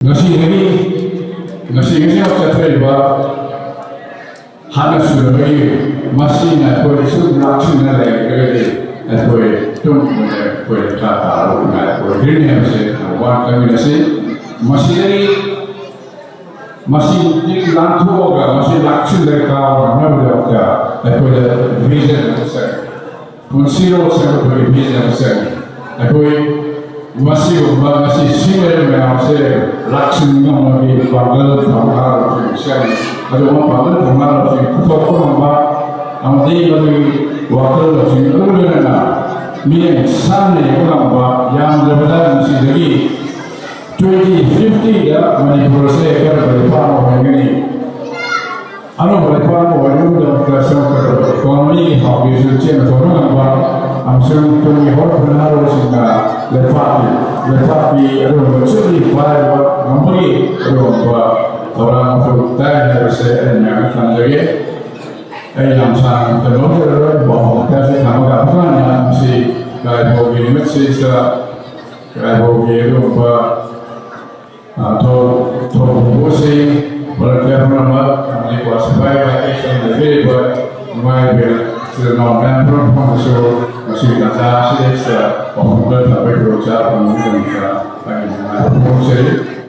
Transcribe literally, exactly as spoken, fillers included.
ꯉꯁꯤꯗꯒꯤ ꯉꯁꯤ ꯉꯁꯤ ꯆꯠꯊꯔꯤꯕ ꯍꯥꯟꯅ ꯁꯨꯔꯕꯒꯤ ꯃꯁꯤꯅ ꯑꯩꯈꯣꯏ ꯁꯨꯝ ꯂꯥꯛꯁꯤꯟꯅ ꯂꯩꯔꯒꯗꯤ ꯑꯩꯈꯣꯏ ꯇꯨꯡ ꯀꯣꯏꯅ ꯑꯩꯈꯣꯏ ꯗꯔꯀꯥꯔ ꯇꯥꯔꯕ ꯑꯣꯏꯗꯣꯏꯅꯤ ꯍꯥꯏꯕꯁꯦ ꯋꯥ ꯈꯪꯃꯤꯟꯅꯁꯤ꯫ ꯃꯁꯤꯗꯒꯤ ꯃꯁꯤ ꯂꯥꯟꯊꯣꯛꯑꯒ ꯃꯁꯤ ꯂꯥꯛꯁꯤꯟꯅ ꯀꯥꯎꯅꯕꯒꯤꯗꯃꯛꯇ ꯑꯩꯈꯣꯏꯗ ꯚꯤꯖꯟ ꯑꯃ ꯆꯪꯉꯤ꯫ ꯄꯨꯟꯁꯤꯔꯣꯜ ꯁꯦꯝꯒꯠꯄꯒꯤ ꯚꯤꯖꯟ ꯑꯃ ꯆꯪꯉꯤ꯫ ꯑꯩꯈꯣꯏ ꯃꯁꯤꯒꯨꯝꯕ ꯉꯁꯤ ꯁꯤꯖꯤꯟꯅꯔꯤꯕ ꯃꯌꯥꯝꯁꯦ ꯂꯥꯛꯁꯤꯟ ꯉꯝꯕꯒꯤ ꯄꯥꯡꯒꯜ ꯊꯧꯅꯥ ꯂꯧꯁꯤꯡ ꯆꯪꯉꯤ꯫ ꯑꯗꯨꯒꯨꯝꯕ ꯄꯥꯡꯒꯜ ꯊꯧꯅꯥ ꯂꯧꯁꯤꯡ ꯄꯨꯊꯣꯛꯄ ꯉꯝꯕ ꯑꯃꯗꯤ ꯃꯗꯨꯒꯤ ꯋꯥꯈꯜ ꯂꯧꯁꯤꯡ ꯑꯗꯨ ꯂꯣꯏꯅꯅ ꯃꯤꯠꯌꯦꯡ ꯁꯥꯟꯅ ꯌꯦꯡꯕ ꯉꯝꯕ ꯌꯥꯝꯗ꯭ꯔꯕꯗ ꯉꯁꯤꯗꯒꯤ ꯇ꯭ꯋꯦꯟꯇꯤ ꯐꯤꯐꯇꯤꯗ ꯃꯅꯤꯄꯨꯔ ꯑꯁꯦ ꯀꯔꯝꯕ ꯂꯩꯄꯥꯛ ꯑꯃ ꯑꯣꯏꯒꯅꯤ? ꯑꯅꯧꯕ ꯂꯩꯄꯥꯛ ꯑꯃ ꯑꯣꯏꯅꯕꯒꯤꯗꯃꯛꯇ ꯁꯦꯝꯒꯠꯀꯗꯕ ꯏꯀꯣꯅꯣꯃꯤꯒꯤ ꯐꯥꯎꯟꯗꯦꯁꯟ ꯆꯦꯟꯅ ꯊꯣꯛꯄ ꯉꯝꯕ ꯑꯃꯁꯨꯡ ꯇꯨꯡꯒꯤ ꯍꯧꯔꯛꯄ ꯅꯍꯥꯔꯣꯜꯁꯤꯡꯅ ꯂꯩꯄꯥꯛꯀꯤ ꯂꯩꯄꯥꯛꯀꯤ ꯑꯗꯨꯒꯨꯝꯕ ꯆꯨꯞꯂꯤ ꯄꯥꯏꯕ ꯉꯝꯕꯒꯤ ꯑꯗꯨꯒꯨꯝꯕ ꯊꯧꯔꯥꯡ ꯃꯊꯧ ꯇꯥꯏ ꯍꯥꯏꯕꯁꯦ ꯑꯩꯅ ꯃꯌꯥꯝꯗ ꯊꯝꯖꯒꯦ꯫ ꯑꯩ ꯌꯥꯝ ꯁꯥꯡꯅ ꯃꯇꯝ ꯂꯧꯖꯔꯔꯣꯏ꯫ ꯄꯥꯎ ꯈꯔꯁꯤ ꯊꯝꯃꯒ ꯑꯃꯨꯛꯀ ꯍꯟꯅ ꯃꯁꯤ ꯀꯥꯏꯕꯣꯒꯤ ꯅꯨꯃꯤꯠꯁꯤꯗ ꯀꯥꯏꯕꯣꯒꯤ ꯑꯗꯨꯒꯨꯝꯕ ꯊꯧ ꯊꯧꯕꯨꯁꯤ ꯄꯨꯂꯞ ꯄꯨꯝꯅꯃꯛ ꯑꯃꯗꯤ ꯀ꯭ꯋꯥꯁꯤꯐꯥꯏ ꯚꯥꯏꯀꯦꯁꯟ ꯂꯩꯕꯤꯔꯤꯕ ꯏꯃꯥ ꯏꯕꯦꯜ ꯏꯆꯤꯜ ꯏꯅꯥꯎ ꯃꯌꯥꯝ ꯄꯨꯝꯅꯃꯛꯁꯨ ꯃꯁꯤꯒꯤ ꯇꯥꯟꯖꯥ ꯑꯁꯤꯗꯩꯁꯤꯗ ꯋꯥꯐꯝ ꯈꯔ ꯊꯝꯕꯒꯤ ꯈꯨꯗꯣꯡꯆꯥꯕ ꯐꯪꯕꯒꯤꯗꯃꯛꯇ ꯑꯩꯒꯤ ꯅꯨꯡꯉꯥꯏꯕ ꯐꯣꯡꯗꯣꯛꯆꯔꯤ꯫